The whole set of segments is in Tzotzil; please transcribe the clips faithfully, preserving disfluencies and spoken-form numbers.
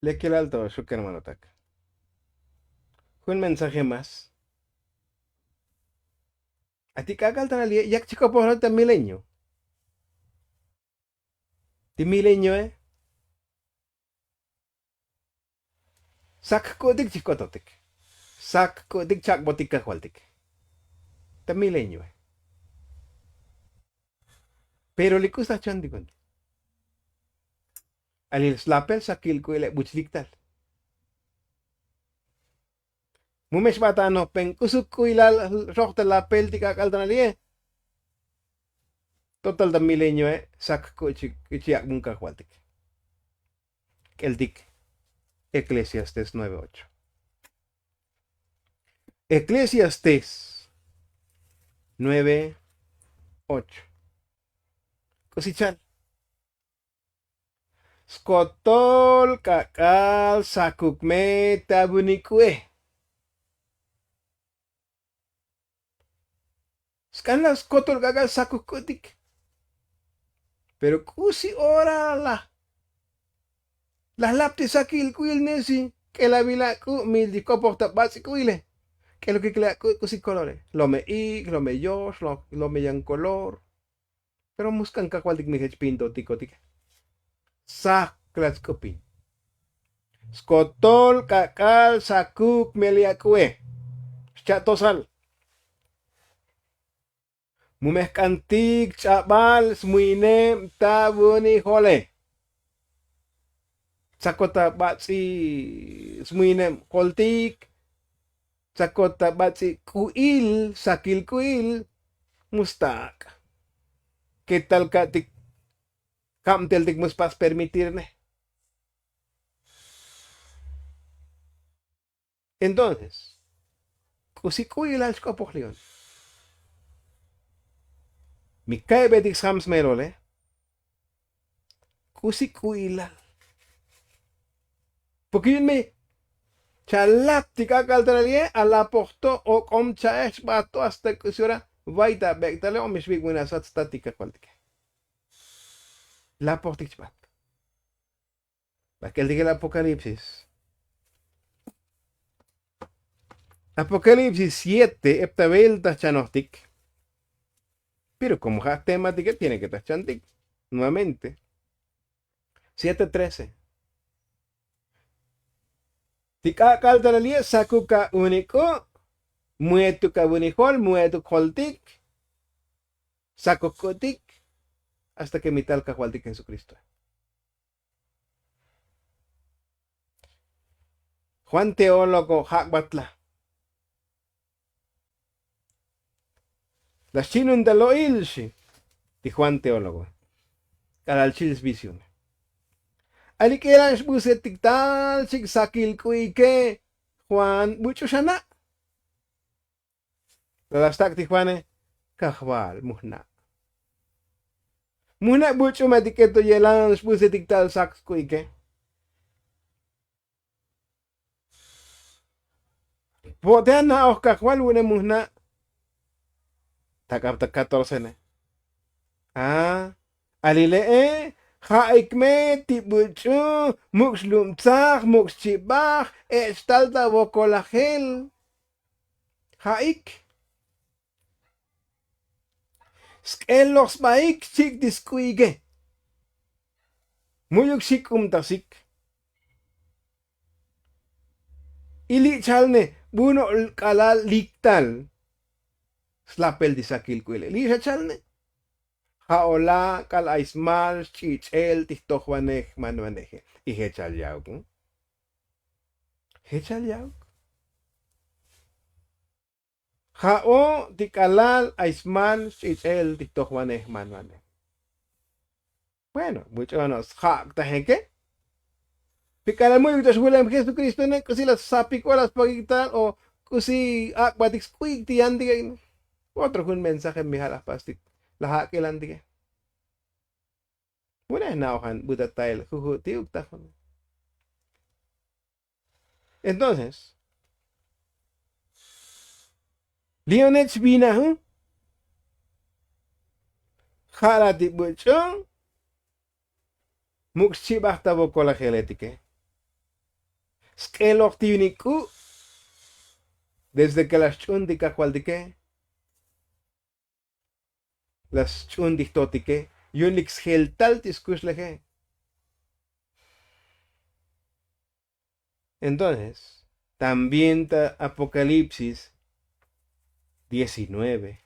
Lekelal to xuk hermanotak. Jun mensaje más. A ti k'ak'al tanal ye' yak chikopojlo ta milenio. Ti milenioe. Sak k'u'tik chijk'ototik. Sak k'u'tik chak'botik kajvaltik. Ta milenioe. Pero li k'us laj chantikon. Alil slapel sakil k'u'ile' buchlik tal. Mu me xb'at anoj pen k'usuk k'u'ilal xoj ta lapel ti k'ak'al tanal ye'. Total ta milenioe' sak k'u' chi chi ak'bun kajvaltik. K'eltik. Eclesiastés nueve ocho. Eclesiastés nueve ocho. K'usi chal. Skotol k'ak'al sakuk me ta vunik k'u'e. Sk'an laj skotol k'ak'al sakuk k'u'tik. Pero k'usi ora laj laj lap ti sakil k'u'il nesi k'elavil ak'u' mil ti k'opoj ta bats'i k'u'ile. K'elokik le ak'u' k'usi kolore, lo me ik', lo me yox, lo me yan kolor. Pero mu sk'an kajvaltik mi jech pintotikotike. Sak laj sk'upin. Skotol k'ak'al sakuk me li ak'u'e. Xcha' tosal. Mu me jk'antik ch'abal smuyneb ta vunijole. Tsakot ta bats'i smuyneb joltik. Tsakot ta bats'i k'u'il sakil k'u'il. Mu stak'. Ketal ka'tik kabteltik mu spas permitirne. Entonces k'usi k'u'ilal xk'opoj li'on. Mi ka'ib'etik sjam smelole. K'usi k'u'ilal. Porke yu'un me chalap ti k'ak'al tanal ye' alapoj to ok'om cha'ej chb'at to hasta k'usi ora. Vay ta ab'ek' tale o mi xvik' vunasat sta ti kajvaltike. Lapojtik chb'at. B'ak'el tik el apocalipsis. Apocalipsis siete eptavel ta jchanojtik. Pero komo ja' tema tike tiene ke ta jchantik nuevamente. Siete trece. Ti k'ak'al tanal ye' sakuk a unik k'u'. Muetuk a unijol muetuk joltik. Sakuk k'u'tik. Hasta ke mi tal kajvaltik jesukristoe. Juan teólogo jak'bat la. La xchi'nun ta lo'il xi ti juan teólogo. K'alal chil svisione. Alik'elan xbusetik tal chik sakil k'u'ike. Juan buch'u xana'. La la xtak' ti juane. Kajval mu jna'. Mu jna' buch'u me ti k'eto yelan xbusetik tal sak sk'u'ike. Vo'te ana'oj kajval vu'une mu jna'. Tak'ab ta katorcene. Alile'e. Ja'ik me ti buch'u muk' xlubtzaj muk' xchibaj ech' tal ta vokolajel. Ja'ik. Sk'el loj sbaik chik' ti sk'u'ike. Mu'yuk xik'ubtasik. Ili' chalne buno' k'alal liktal. Slapel ti sakil k'u'ile li' xa chalne. Ja' ola' k'al ay smal xch'ich'el ti jtojvanej jmanvaneje. Y jechal yauk. Jechal yauk. Ja'o ti k'alal ay smal xch'ich'el ti jtojvanej jmanvanej. Bueno buch'u no' sja'ktajeke. Pi k'alal mu'yuk to xvulem jesucristone k'usi la sapik o la spakik tal o k'usi ak'batik sk'u'ik ti yantike. Otro jun mensaje mi ja' la jpastik la jak'ilantike. Vu'une jna'ojan butatail juju' ti uktajun. Entonces li'onech vinaju. Ja' la ti buch'u muk' xchibaj ta vokolajeletike. Sk'eloj ti yunik k'u'. Desde ke la xch'un ti kajvaltike, la xch'un ti jtotike, yu'un lik sjeltal ti skuxleje. Entonces también ta Apocalipsis diecinueve.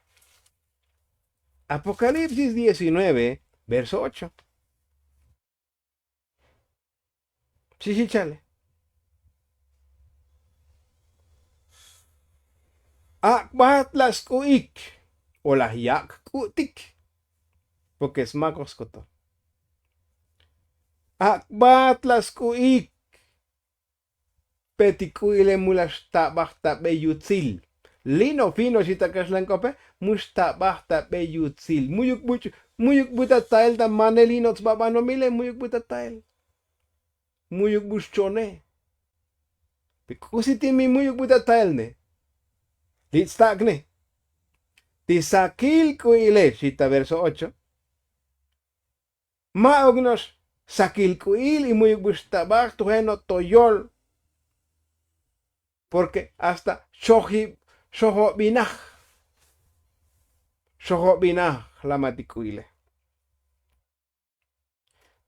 Apocalipsis diecinueve verso ocho. Xixi chale. Ak'bat la sk'u'ik o la yak' k'u'tik. Porque smakoj skoto. Ak'bat la sk'u'ik. Pe ti k'u'ile mu la xtabaj ta be yutsil. Lino fino xi ta kaxlan k'ope, mu xtabaj ta be yutsil. Mu'yuk bu ch- mu'yuk bu ta tael ta mane lino tsba banomile, mu'yuk bu ta tael. Mu'yuk bu xchone. Pe k'usi ti mi mu'yuk bu ta tael ne. Li' tstak'ne ti sakil k'u'ile xi ta verso ocho. Ma'uk no'ox sakil k'u'il y mu'yuk bu xtabaj tu je' no' to yol. Porque hasta xojobinaj. Xojobinaj lama ti k'u'ile.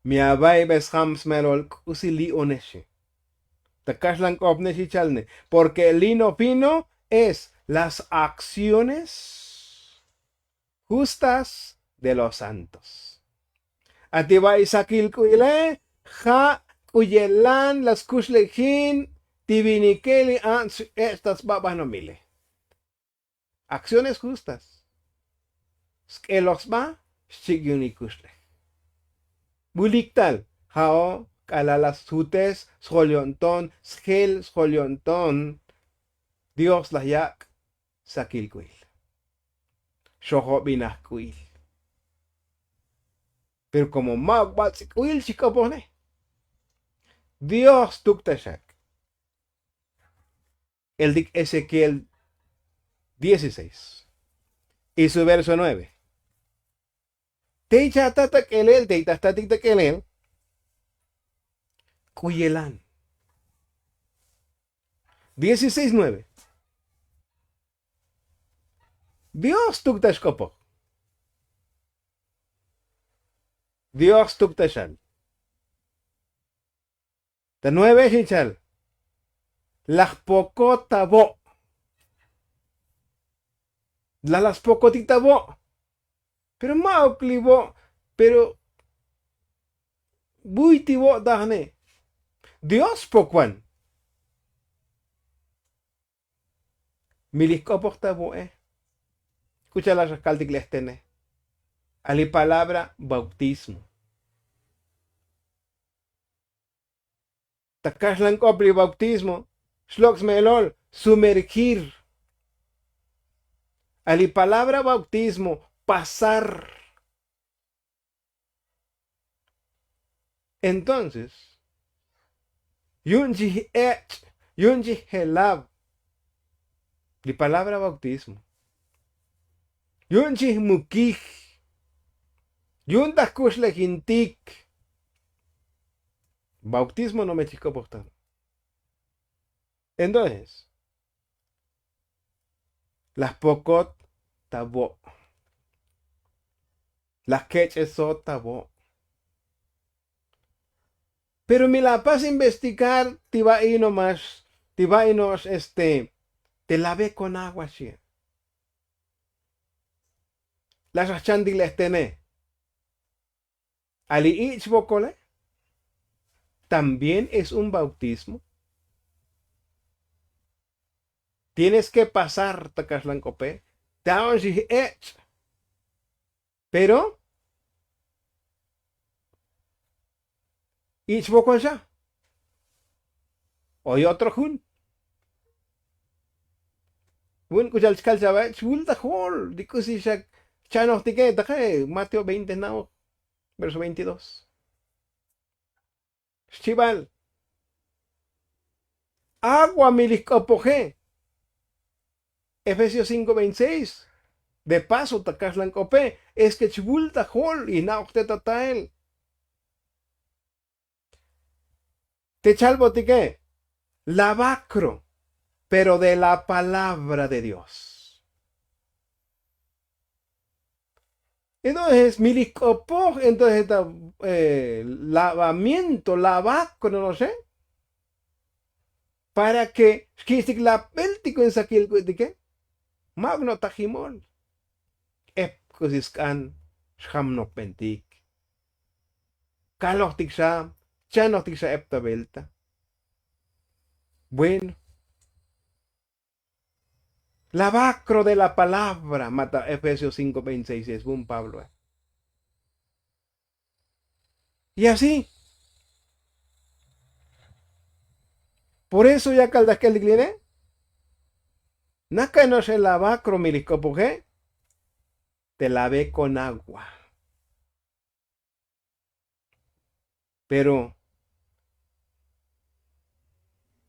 Mi ava'ibe sjam smelol k'usi li'onexe. Ta kaxlan k'opnex ichalne. Porque lino fino es las akciones justas de los santos. A ti va'i sakil k'u'ile ja' k'u yelan la skuxlejin ti vinike li ants xech' ta sba banomile. Akciones justas. Sk'eloj sba xchik' yu'un ikuxlej. Bulik tal ja'o k'alal la sjutes sjol yo'nton sjel sjol yo'nton. Dios laj yak' sakil k'u'il. Xojobinaj k'u'il. Pero komo ma'uk bats'i k'u'il xik'opojne. Dios tuktaxak. El dik ezequiel dieciséis y su verso nueve. Tey chata ta k'elel tey ta jtatik ta k'elel. K'u yelan. Dieciséis nueve. Dios tuktax k'opoj. Dios tuktaxal. Ta nueve xi chal. Laj pokot ta vo'. Laj laj spokotik ta vo'. Pero ma'uk li vo'. Pero buy ti vo' tajne. Dios pokwan. Mi lij k'opoj ta vo'e. K'u cha'al la xaj kaltik lejtene. A li palabra bautismo. Ta kaxlan k'op li bautismo xlok' smelol sumergir. A li palabra bautismo pasar. Entonces yu'un chij ech' yu'un chij jelab. Li palabra bautismo yu'un chij mukij. Yu'un ta jkuxlejintik. Bautismo no me chij k'opojtan. Entonces laj pokot ta vo'. Laj kech'esot ta vo'. Pero mi la pas investigar ti va'i nomax ti va'i no'ox este te lave konagua xie. La xajchantik lejtene. A li ich' vokole también es un bautismo. Tienes ke pasar ta kaxlan k'ope. Ta'on xij ech'. Pero ich' vokol xa oy otro jun. Vun k'u cha'al chkal chava chvul ta jol ti k'usi xa chanojtike taqe. Mateo veinte jna'oj verso veintidós. Xchival. Agua mi lij k'opoje. Efesios cinco veintiséis. De paso ta kaxlan k'ope es ke chvul ta jol y jna'oj te ta tael. Te chalbotike Lavacro, pero de la palabra de dios. Entonces mi lij k'opoj entonces ta lavamiento lavacro no'oxe, para ke xki'stik la b'eltik ven sakil k'u'tike. Ma'uk no' ta jimol. Ep k'usi sk'an xjam nopbentik. Kalojtik xa chanojtik xa ep ta belta. Bueno. Lavacro de la palabra ma' ta efesios cinko veintiseis es bun pablo. Y así. Por eso ya kal ta jk'el tik line. Naka'ano'ox el lavacro mi lij k'opoje. Te lave kon agua. Pero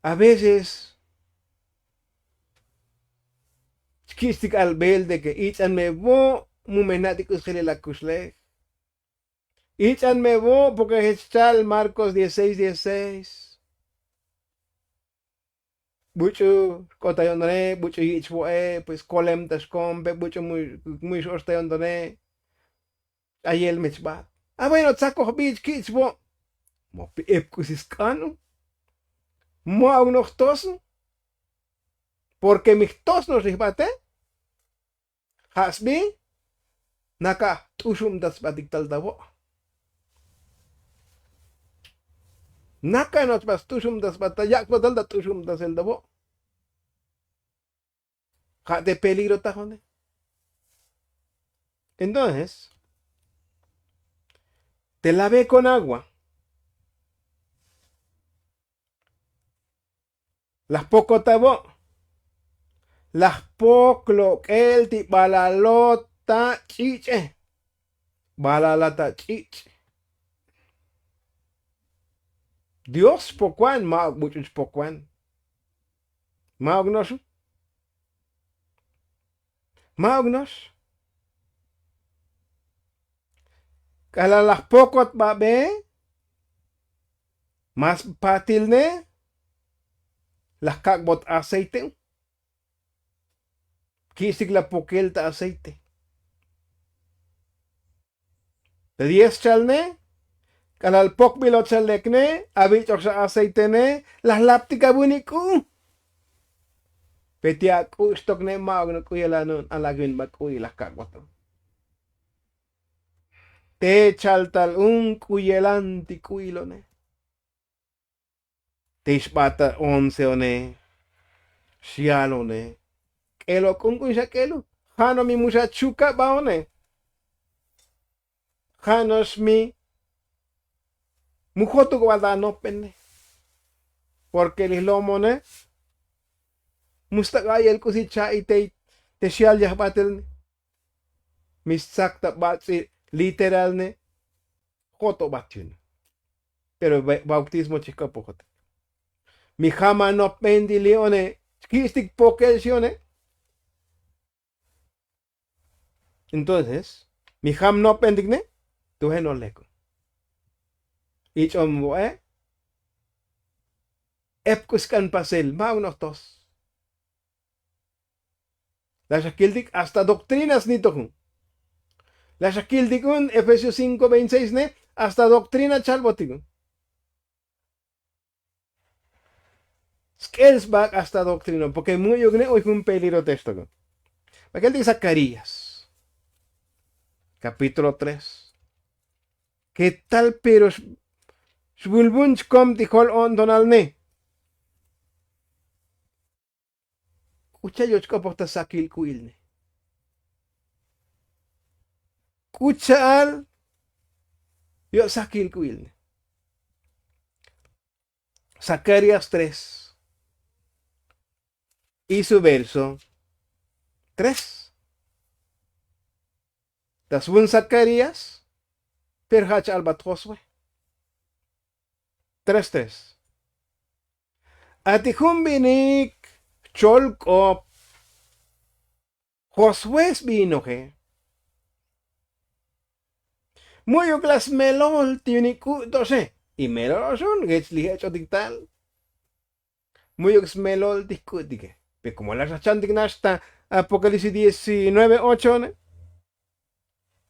a veces xki'stik albel de ke ich'an me vo' mu me na' ti k'uxjelel akuxlej. Ich'an me vo' porke jech chal markos dieciseis dieciseis. Buch'u xk'ot ta yo'ntone buch'u yich' vo'e pues kolem ta xkompe buch'u mu'ix ox ta yo'ntone. Ayel me chbat. A bueno tsakoj bich kich vo'. Mopi ep k'usi sk'an u. Mo'auk no' jtos u. Porke mi jtos no'ox li jbate. Ja' sbi. Naka' t'uxub ta sbatik tal ta vo'. Naka' no'ox bat st'uxub ta sbatal yak' sbatal ta t'uxub ta sel ta vo'. Ja' te peligro tajone. Entonces te lave kon agua. Laj pokot ta vo'. Laj pok lok'el ti balalot ta ch'ich'e. Balalat ta ch'ich'. Dios xpokwan ma'uk buch'u chpokwan. Ma'uk no'ox. Ma'uk no'ox. K'alal laj pokot babe. Mas patil ne. Laj kak'bot aceite u. Ki'stik la pokel ta aceite. Te diez chal ne. K'alal pokbil ochal lek ne. Avich'oj xa aceite ne. Laj laptik avunik k'u. Pe ti ak'u' xtok ne ma'uk no' k'u yelanun alak vin ba k'u ilaj kak'bot. Te chal tal un k'u yelan ti k'u ilone. Te xbat ta once one. Xyal one. K'elo k'un k'un xa k'elu. Ja' no' mi muxa chuka' ba one. Ja' no'ox mi mu jotuk ba ta anopbene. Porke li jlomone mu stak' ayel k'usi cha'itey te xyal yajbatelne. Mi stsak ta bats'i literalne. Joto' bat yune. Pero bautismo chijk'opojotik. Mi jam anopben ti li'one. Xki'stik pokel xi'one. Entonces mi jam nopbentik ne. Tuje' no' leko. Ich'om vo'e. Ep k'u sk'an pasel ma'uk no' jtos. La xakiltik hasta doktrina snitojun. La xakiltik un efesios cinko veintiseis ne. Hasta doktrina chalbotik un. Sk'el sbak' hasta doktrina porke mu'yuk ne oy jun peligro textokun. Bakeltik zakarías. Kapítulo tres. Ketal pero xbulbun chkom ti jol o'ntonal ne. K'u cha'al yoch k'opoj ta sakil k'u'il ne. K'u cha'al yo' sakil k'u'il ne. Zakarías tres y su verso tres. Ta svun zakarías. Pero ja' cha'al bat josué. Tres tres. Ati jun vinik jcholk'op. Josué sbinoje. Mu'yuk la smelol ti yunik k'u' to'oxe. Y melol oxun jech li jech'otik tal. Mu'yuk smelol ti jk'u'tike. Pe komo la xajchantik nax ta apokalipsis diecinueve ocho ne.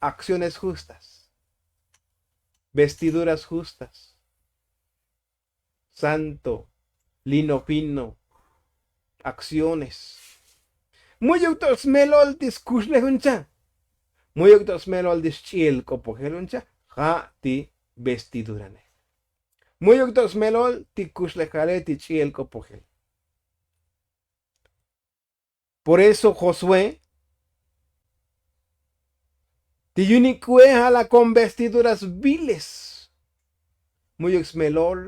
Akciones justas, vestiduras justas, santo, lino fino, akciones. Mu'yuk to smelol ti skuxlej un cha'. Mu'yuk to smelol ti xch'i'el k'opojel un cha'. Ja' ti vestidurane. Mu'yuk to smelol ti kuxlejale ti ch'i'el k'opojel. Por eso josué ti yunik k'u'e ja' la kon vestiduras viles. Mu'yuk smelol,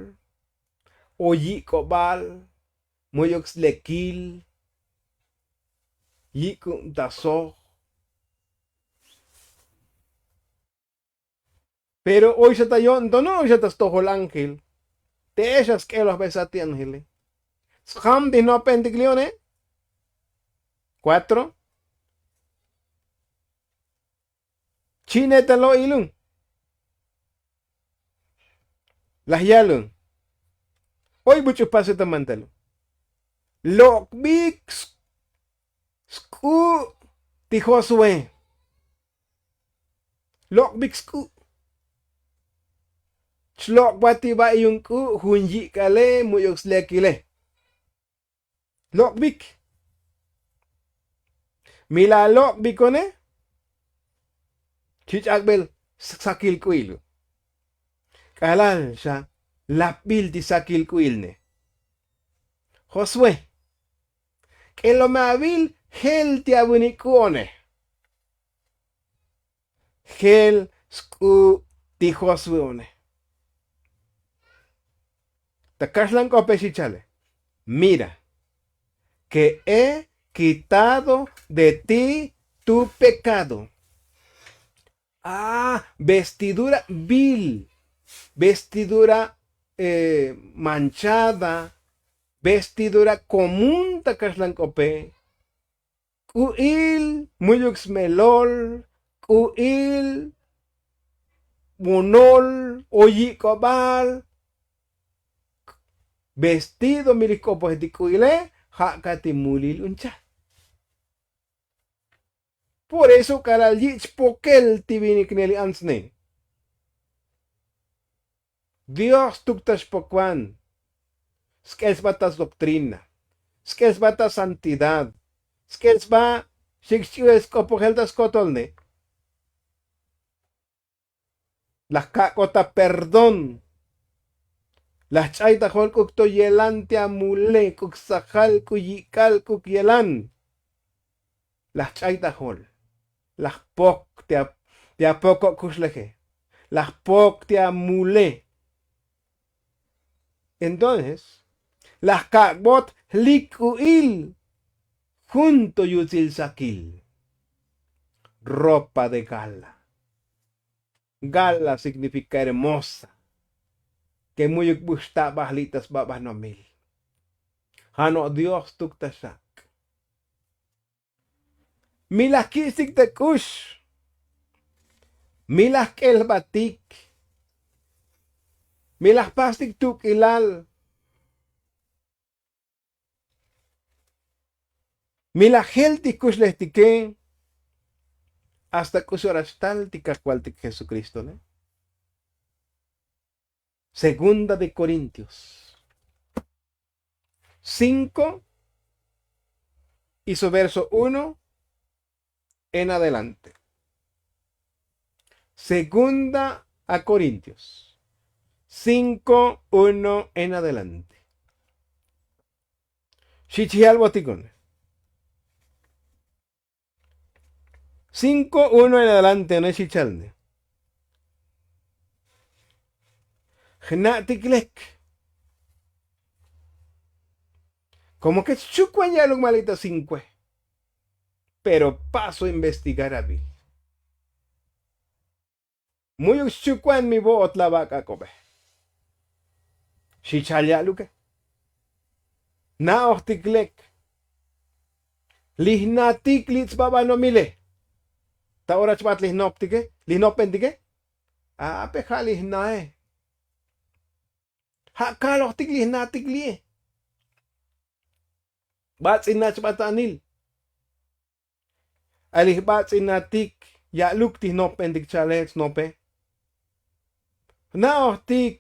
o yik'obal, mu'yuk slekil, yik'ub ta soj. Pero oy xa ta yo'ntono oy xa ta stojol ángel. Te'ex xa sk'elojbe sat ti ángele. Sjam ti jno'pentik li'one. Kuatro. Chi'ne ta lo'ilun. Laj yalun. Oy buch'u pase ta mantalun. Lok'bik sk'u' ti josué. Lok'bik sk'u'. Chlok'bat ti ba'i yun k'u' jun yik'ale mu'yuk slekile. Lok'bik. Mi la lok'bikone. Chi ch'ak'bel sakil k'u'il. K'alal xa lapbil ti sakil k'u'il ne. Josué, k'elome avil jel ti avunik k'u'one. Jel sk'u' ti josueone. Ta kaxlan k'ope xi chale. Mira, ke he kitado de ti tu pekado. Ah, vestidura vil, vestidura manchada, vestidura komun ta kaxlan k'ope. K'u'il mu'yuk smelol, k'u'il bunol o yik'obal. Vestido milik k'opojetik k'u'ile ja' ka ti mulil un cha'. Por eso k'alal yich' pokel ti vinik neli ants ne. Dios tuktax pokuan. Sk'el sba ta sdoktrina, sk'el sba ta santidad, sk'el sba xik xch'i'el sk'opojel ta skotol ne'. Laj kak'ot ta perdón. Laj ch'ay ta jol k'uk to yelan ti amule, k'uk sajal, k'uk yik'al, k'uk yelan. Laj ch'ay ta jol. Laj pok ti apoko' kuxleje. Laj pok ti amule. Entonces laj kak'bot jlik k'u'il jun to yutsil sakil. Ropa de gala. Gala signifika hermosa. Ke mu'yuk buxtabaj li' ta sba banomil. Ja' no' dios tuktaxak. Mi laj kich'tik ta k'ux. Mi laj k'elbatik. Mi laj pastik tuk'ilal. Mi laj jel ti kuxlejtike. Hasta k'usi ora xtal ti kajvaltik jesukristone. Segunda de korintios cinko y su verso uno en adelante. Segunda a korintios cinko uno en adelante. Xi chi yalbotikon. Cinko uno en adelante ne xi chalne. Jna'tik lek. Komo ke chchukwan ya'luk malik ta cinkue. Pero paso investigar abil. Mu'yuk xchukwan mi vo'ot la vak'ak'obe. Xi chal ya'luke. Na'ojtik lek. Li jnatik li tsba banomile. Ta ora chbat li jnoptike, li jnopbentike. Ape ja' li jnae. Ja' kalojtik li jnatik li'e. Bats'inach batanil. Alij bats'inatik ya'luk ti jnopbentik chale snope. Jna'ojtik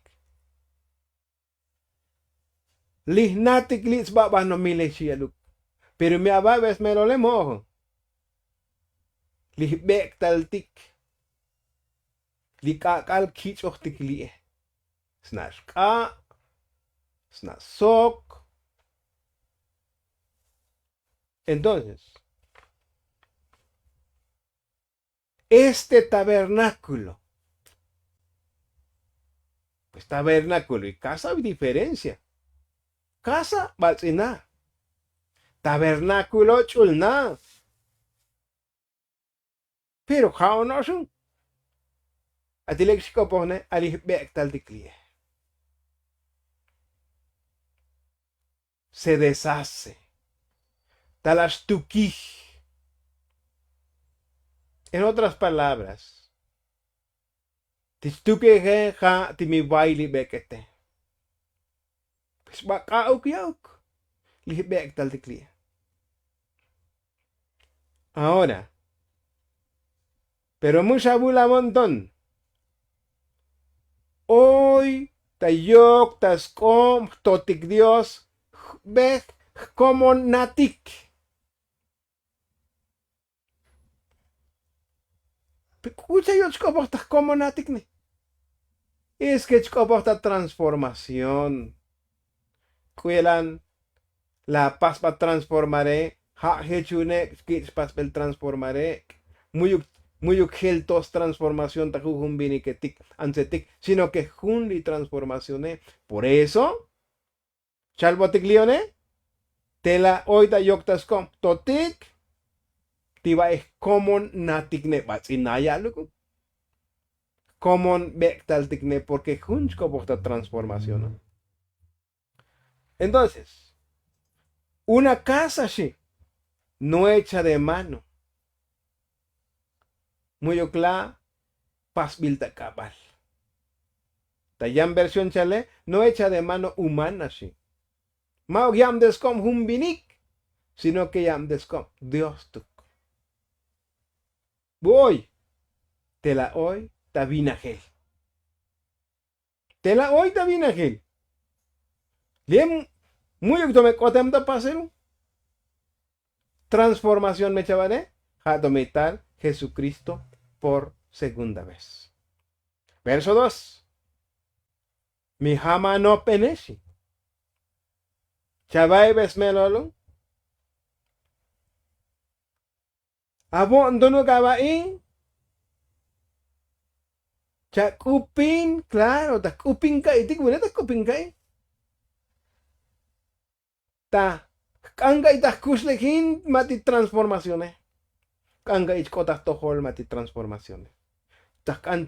lij natik li' tsbabajnomile xi ya'luk. Pero mi aba' besmelole mo'ojo. Lij bek'taltik li k'ak'al kich'ojtik li'e. Sna' xk'a', sna' sok. Entonces este tabernákulo, pues tabernákulo y kasa diferencia. Kasa bats'ina, tabernákulo ch'ulna. Pero ja' ono'oxun. Atilek xk'opojne alij bek'taltik li'e. Se deshace. Talaxtukij. En otras palabras, ti chtukeje ja' ti mi bay li bek'ete. Pues bak'a'uk ya'uk li bek'taltik li'e. Ahora, pero mu xabul avo'nton. Oy ta yok ta sk'ob jtotik dios jbej jkomonatik. K'ucha yoch k'opoj ta jkomonatik ni. Es ke chk'opoj ta transformación. K'uyelan la pasba transformare ja' jech une kich' pasbel transformare. Mu'yuk jel tos transformación ta jujun viniketik antsetik sino ke jun li transformacione. Por eso chalbotik li'one te la oy ta yok ta sk'ob totik ti ba'ej komon natik ne bats'in na ya'luk. Komon bek'taltik ne porke jun chk'opoj ta transformación. Entonces una kasa xi no echa de mano. Mu'yuk la pasbil ta k'abal. Ta yan versión chale no echa de mano humana xi. Ma'uk yabdesk'ob jun vinik sino ke yabdesk'ob dios tuk. Bu oy te la oy ta vinajel. Te la oy ta vinajel. Liem mu'yuk tome k'otem ta paseru. Transformación me chavane ja' tome tal jesukristo por segunda vez. Verso dos. Mi jama nopbenexi. Chavay besmelolu. Avo'ntonuk ava'i. Chak'upin klaro ta jk'upin ka'itik vune ta jk'upin ka'i. Ta jk'an ka'i ta jkuxlejin ma' ti transformacione. Jk'an ka'i chk'ot ta jtojol ma' ti transformacione. Ta jk'an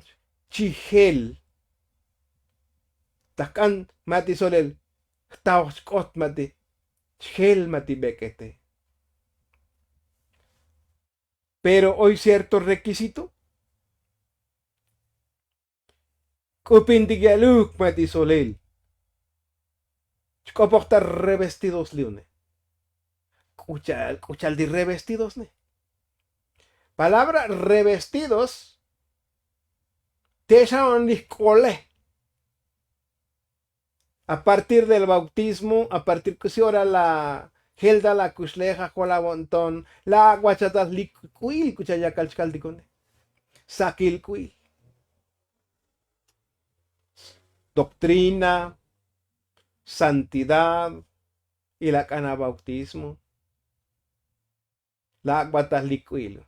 chijel ta jk'an ma' ti solel jtaoj chk'ot ma' ti chjel ma' ti bek'ete. Pero oy cierto rekisito. K'upintik ya'luk ma' ti solel. Chk'opoj ta revestidos li'une. K'ucha'al k'ucha'al ti revestidos ne. Palabra revestidos te' xa'on li jk'ole. A partir del bautismo a partir k'usi ora la jelta la kuxlej ajol avo'nton la ak'vachatal li k'u'il k'ucha' yakal chkaltikone. Sakil k'u'il doktrina, santidad, ilak'an abautismo. La ak'bataj li k'u'il.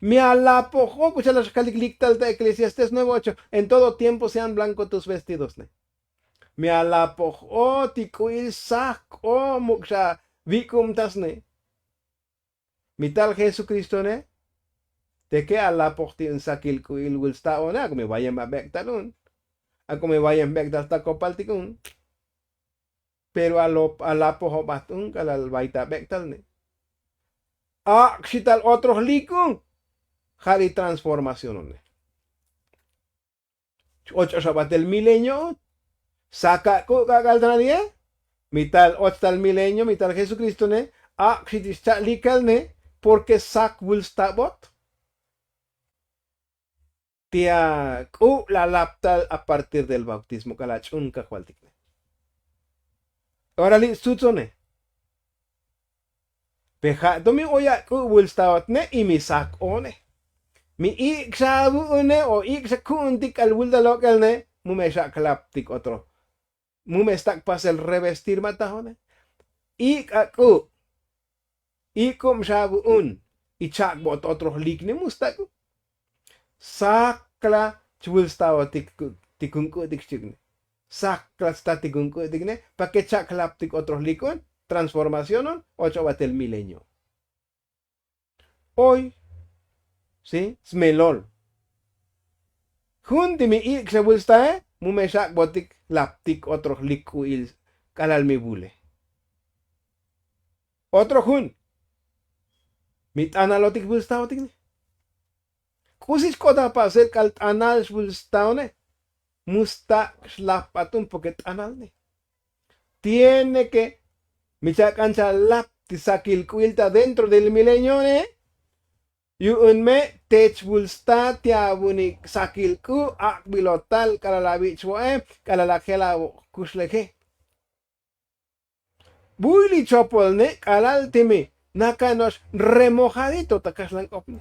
Mi alapoj o k'ucha' la xakalik liktal ta eklesiastes nueve ocho. En todo tiempo sean blanko tus vestidos ne. Mi alapoj o ti k'u'il saj k'o muk' xa vik'ubtasne. Mi tal jesukristone. Teke alapoj ti un sakil k'u'il vul sta'one ak'o mi vayem abek'tal un. Ak'o mi vayem bek'tal ta kopaltik un. Pero alapoj obat un k'alal vayta abek'tal ne. Ak'xital otro jlik un. Ja' li transformación une. Ch-och'ox abatel milenio un. Sakak'u' k'ak'al ta nadi'e. Mi tal och tal milenio mi tal jesukristone, ak' xi ti xcha' likalne. Porke sak vul stabot ti ak'u' la lap tal a partir del bautismo k'al ach'un kajvaltikne. Ora li' stsutsone. Pe ja' to mi oy ak'u' vul staotne y mi sak one. Mi ik' xa avu'une o ik' xa ku'untik k'al vul ta lok'elne. Mu me xak' klaptik otro. Mu me stak' pasel revestir ma' tajone. Ik' ak'u'. Ik'ub xa avu'un. Y chak' vo'ot otro jlikne mu stak'u'. Sakla chvul staotik ti kunk'u'tik xchikne. Sakla sta ti kunk'u'tikne. Pake chak' klaptik otro jlikun transformacionun. Ocho batel milenio. Oy si smelol. Jun ti mi ik' xa vul stae. Mu me xak' vo'otik laptik otro jlik k'u'il k'alal mi vule. Otro jun. Mi t'analotik vul staotikne. K'usi xk'ot apasel k'al t'anal xvul staone. Mu stak' xlap at'un porke t'analne. Tiene ke mi chak'an chalap ti sakil k'u'il ta dentro del milenione. Yu'un me te chvul sta ti avunik sakil k'u' ak'bilotal k'alal avich' vo'e k'alal ajel avo' kuxleje. Vuy li chopolne k'alal ti mi nakano'ox remojadito ta kaxlank'opne.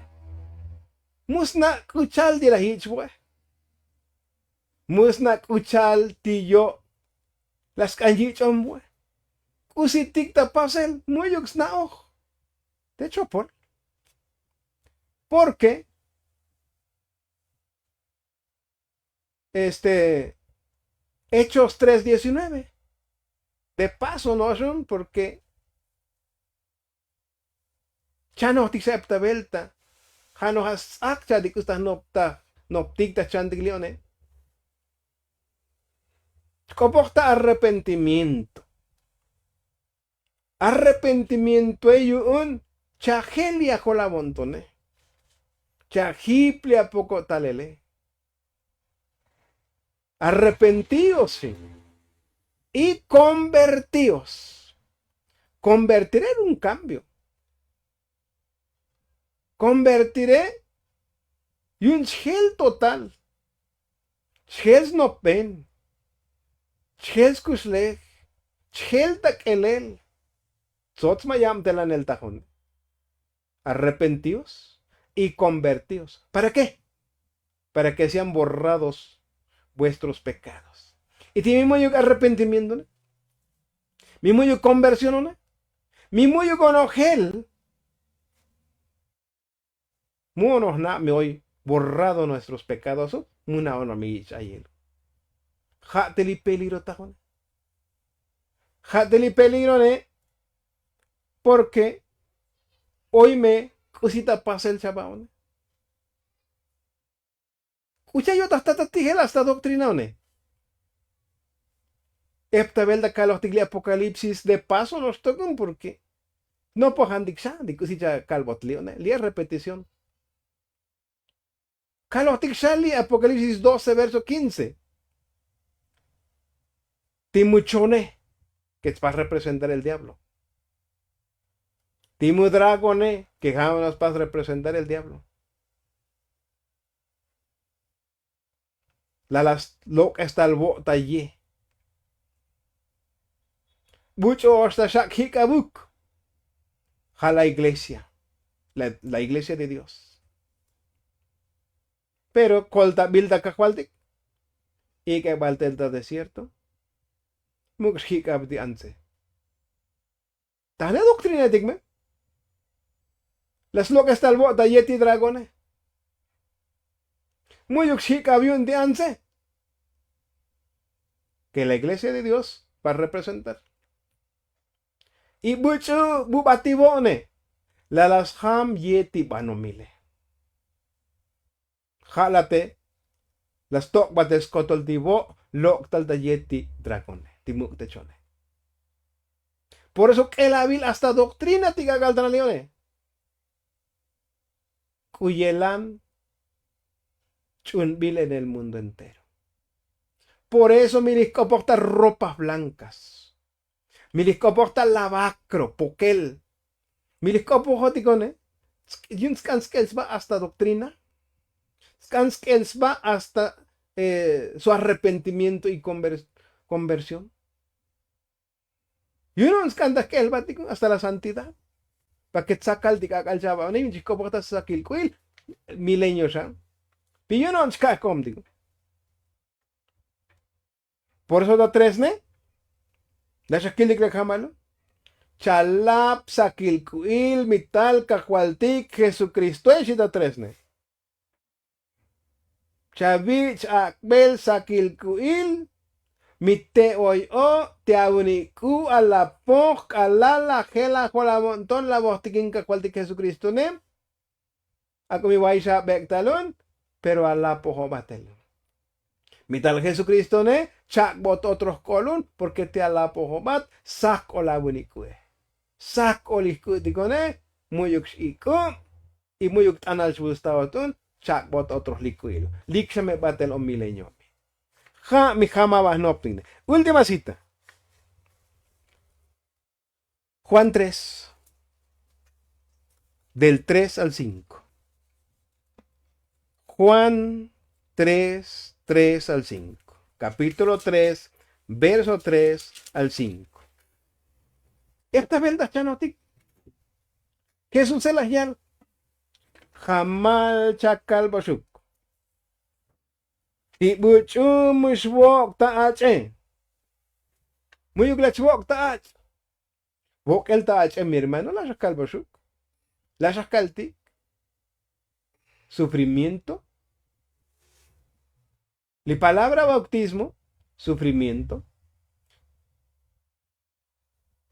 Mu sna' k'u chal ti laj yich' vo'e. Mu sna' k'u chal ti yo' laj sk'an yich'om vo'e. K'usitik ta pasel mu'yuk sna'oj te chopol. Porke este hechos tres diecinueve. De paso no'oxun porke chanojtik xa epta velta. Ja' noj a stz'ak cha'tik k'us ta jnoptaj jnoptik ta jchantik li'one. Xk'opoj ta arrepentimiento. Arrepentimientoe yu'un chajel li ajol avo'ntone. Chajip li apoko'talele. Arrepentios y konvertios. Konvertire un kambio. Konvertire yu'un chjel total. Chjel snopben. Chjel skuxlej. Chjel ta k'elel. Tsots ma' yabtelanel tajone. Arrepentios y konvertios para ke para ke sean borrados vuestros pekados. Y ti mi mu'yuk arrepentimientone. Mi mu'yuk konversionone. Mi mu'yuk onojel. Mu onoj na' mi oy borrado nuestros pekadoso. Mu na' ono mi yich' ayel. Ja' te li peligro tajone. Ja' te li peligrone. Porke oy me k'usi ta pasel chava'one. K'u cha' yo'taj ta ta tijel asta doktrinaone. Epta velta kalojtik li apokalipsis de paso no'ox tok'un porke nopojantik xa ti k'usi cha' kalbot li'one li arrepeticion. Kalojtik xa li apokalipsis doce verso kince. Ti mu chone ke tspas representar el diablo. Ti mu dragone ke ja' no spas representar el diablo. La la lok'es tal vo' ta ye. Buch'u oxta xak' jik'abuk. Ja' la iglesia la iglesia de dios. Pero koltabil ta kajvaltik. Ik'ebal tel ta desierto. Muk' xjik'ab ti antse. Tajne doktrinaetik me. La slok'es tal vo' ta yet ti dragone. Mu'yuk xjik'ab yu'un ti antse. Ke la iglesia de dios va representar. Y buch'u bubat ti vo'ne. La la sjam yet ti banomile. Ja' la te la stok'bat el skotol ti vo' lok' tal ta yet ti dragone ti muk' te chone. Por eso k'elavil asta doktrina ti k'ak'al ta nalione. K'u yelan ch'unbil en el mundo entero. Por eso mi li jk'opoj ta ropa blankas. Mi li jk'opoj ta lavakro pokel. Mi li jk'opojotiko'ne. Yu'un tsk'an sk'el sba hasta doktrina. Tsk'an sk'el sba hasta su arrepentimiento y konversión. Yu'un tsk'an ta jk'el sba tik hasta la santidad. Pake tsakaltik ak'al chaba'one yu'un chijk'opoj ta sakil k'u'il. Milenio xa. Pi yu'un chka'kom tik. Por eso ta tres ne. La xa kiltik la kjamalo. Chalap sakil k'u'il mi tal kajvaltik jesukristoe xi ta tres ne. Chavich' ak'bel sakil k'u'il. Mi te' oy o' te avunik k'u' alapoj k'alal lajel ajolamon ton lavojtikin kajvaltik jesukristone. Ak'o mi vay xa abek'talun. Pero alapojobatel. Mi tal jesukristone chak'bot otro jk'olun porke te alapojobat saj k'ol avunik k'u'e. Saj k'ol ijk'u'tikone. Mu'yuk x'ik'ub. Y mu'yuk t'anal xvustaotun. Chak'bot otro jlik'u'ilo lik xa me batel o mileniomi. Ja' mi jama ba jnoptikne. Última cita. Juan tres. Del tres al cinko. Juan tres tres al cinko. Kapítulo tres verso tres al cinko. Esta velta chanotik. Jesuse laj yal. Jamal chakalboxuk. Ti buch'u mu xvok' ta ach'e. Mu'yuk la chvok' ta ach'. Vok'el ta ach'e mi hermano la xakalboxuk. La xakaltik. Sufrimiento. Li palabra bautismo sufrimiento.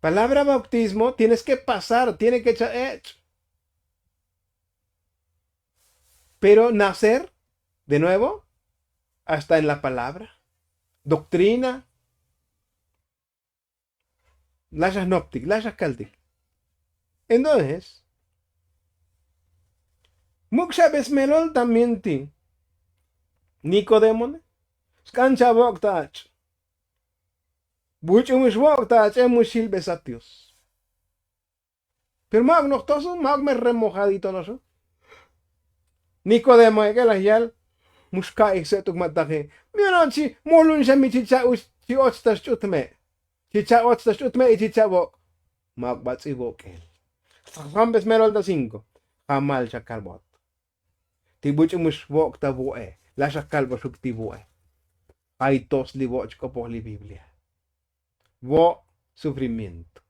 Palabra bautismo tienes ke pasar tiene ke cha' ech'. Pero nacer de nuevo hasta en la palabra doktrina. La xa jnoptik la xa kaltik. Entonces muk' xa besmelol también ti nikodemone. Sk'an cha' vok' ta ach'. Buch'u mu xvok' ta ach'e mu xilbesat dios. Pero ma'uk noj tosun ma'uk me remojadito noxo. Nikodemo ek'e laj yal. Mu xka'ij se' t'uk ma' taje. Mi ono'on chi molun xa mi chicha' uch chi och ta xch'ut me'. Chicha' och ta xch'ut me' y chicha' vok'. Ma'uk bats'i vok'el. Jambes melol ta cinko. Jamal xa kalbot. Ti buch'u mu xvok' ta vo'e. La xa kalboxuk ti vo'e. Jay tos li vo' chk'opoj li biblia. Vo' sufrimiento.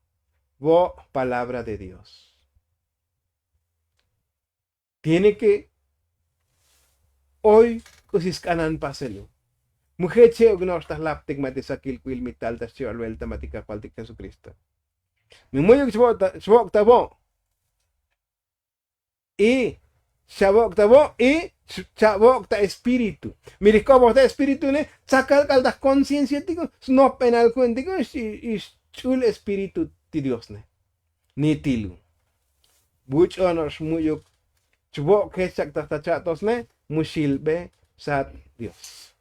Vo' palabra de dios. Tiene ke oy k'usi sk'anan paselu. Mu je' che'uk no'ox ta jlaptik ma' ti sakil k'u'il mi tal ta xchi'ol velta ma' ti kajvaltik jesukristo. Mi mu'yuk xvok' ta vo'. Y chavok' ta vo' y chavok' ta espíritu. Mi li jk'opoj ta espiritune tsakal k'al ta jkonciencia tiko. Snopbenal ku'un tiko. Xch'ul espíritu ti diosne. Ni tilu buch'ono'ox mu'yuk. Chvok' jech chak' ta cha'tosne. Mu xilbe sat dios.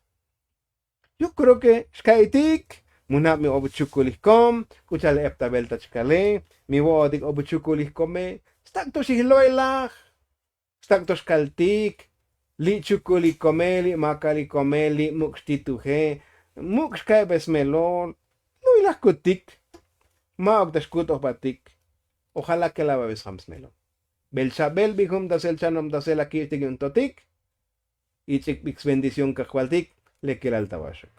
Yo kreo ke xka'itik. Mu jnab mi obuchukulijkom. K'u cha'al eptavel ta chkale. Mi vo'otik obuchukulijkome. Stak' to xijlo'elaj. Stak' to xkaltik. Li' chukulikome li' makalikome li' muk' xtituje. Muk' xka'ibesmelol. Lo'ilaj kutik. Ma'uk ta xkut'ojbatik. Ojala ke la babesjam smelol. Bel chabel bijubtasel chanubtasel akich'tik yu'un totik. Ich'ik bik sbendición kajvaltik. Lekelal ta vaxuk.